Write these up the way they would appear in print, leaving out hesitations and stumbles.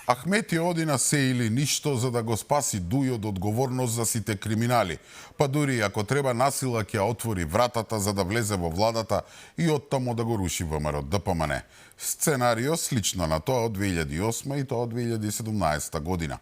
Ахмети оди на се или ништо за да го спаси Дуј од одговорност за сите криминали, па дури ако треба насила ќе отвори вратата за да влезе во владата и оттаму да го руши ВМРО ДПМН. Сценарио слично на тоа од 2008 и тоа од 2017 година.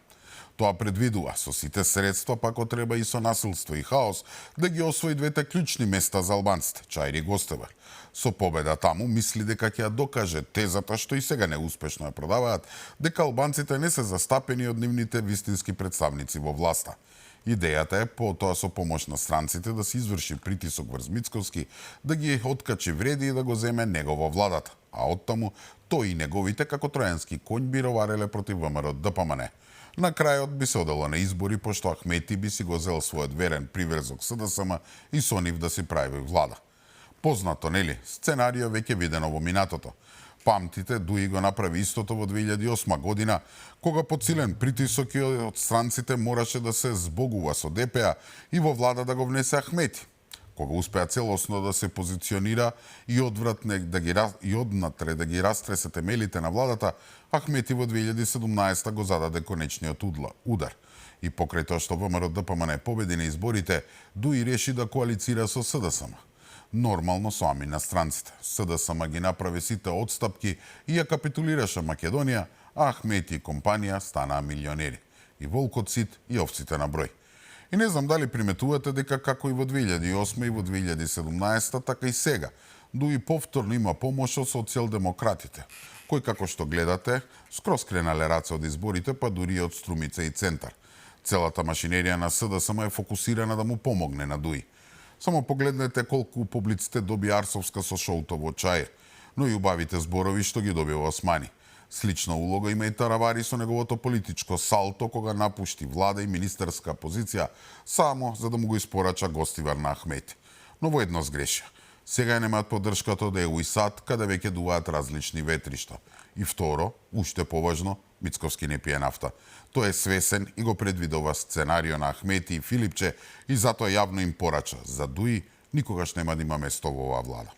Тоа предвидува со сите средства, па ако треба и со насилство и хаос, да ги освои двете клучни места за албанците, Чаир и Гостевар. Со победа таму мисли дека ќе ја докаже тезата што и сега неуспешно ја продаваат, дека албанците не се застапени од нивните вистински представници во власта. Идејата е потоа со помош на странците да се изврши притисок врз Мицковски, да ги откачи вреди и да го земе него во владата, а оттаму тој и неговите како тројански конј би ровареле против ВМРО ДПМН. На крајот би се одело на избори, пошто Ахмети би си го зел својот верен приврзок СДСМ и со нив да си прави влада. Познато, нели? Сценарио веќе видено во минатото. Памтите, Дуи го направи истото во 2008 година, кога под силен притисок и од странците мораше да се збогува со ДПА и во влада да го внесе Ахмети. Кога успеа целосно да се позиционира и одвратне и однатре да ги растресе темелите на владата, Ахмети во 2017 го зададе конечниот удар. И покрај тоа што ВМРО ДПМН победи на изборите, Дуи реши да коалицира со СДСМ. Нормално со ами на странците. СДСМ ги направи сите отстапки и ја капитулираше Македонија, а Ахмети и компанија станаа милионери. И волкот сит и овците на број. И не знам дали приметувате дека како и во 2008 и во 2017, така и сега, Дуи повторно има помош од социјалдемократите, кои како што гледате, скроз кренале раце од изборите, па дури од Струмица и Центар. Целата машинерија на СДСМ е фокусирана да му помогне на Дуи. Само погледнете колку публиците доби Арсовска со шоуто во Чаир, но и убавите зборови што ги добива Османи. Слична улога има и Таравари со неговото политичко салто кога напушти влада и министерска позиција само за да му го испорача Гостивар на Ахмети. Но во едно сгреша. Сега немаат поддршката од ЕУ и САД, каде веќе дуваат различни ветришта. И второ, уште поважно, Мицковски не пие нафта. Тој е свесен и го предвидува сценарио на Ахмети и Филипче и затоа јавно им порача. За Дуи никогаш нема да има место во оваа влада.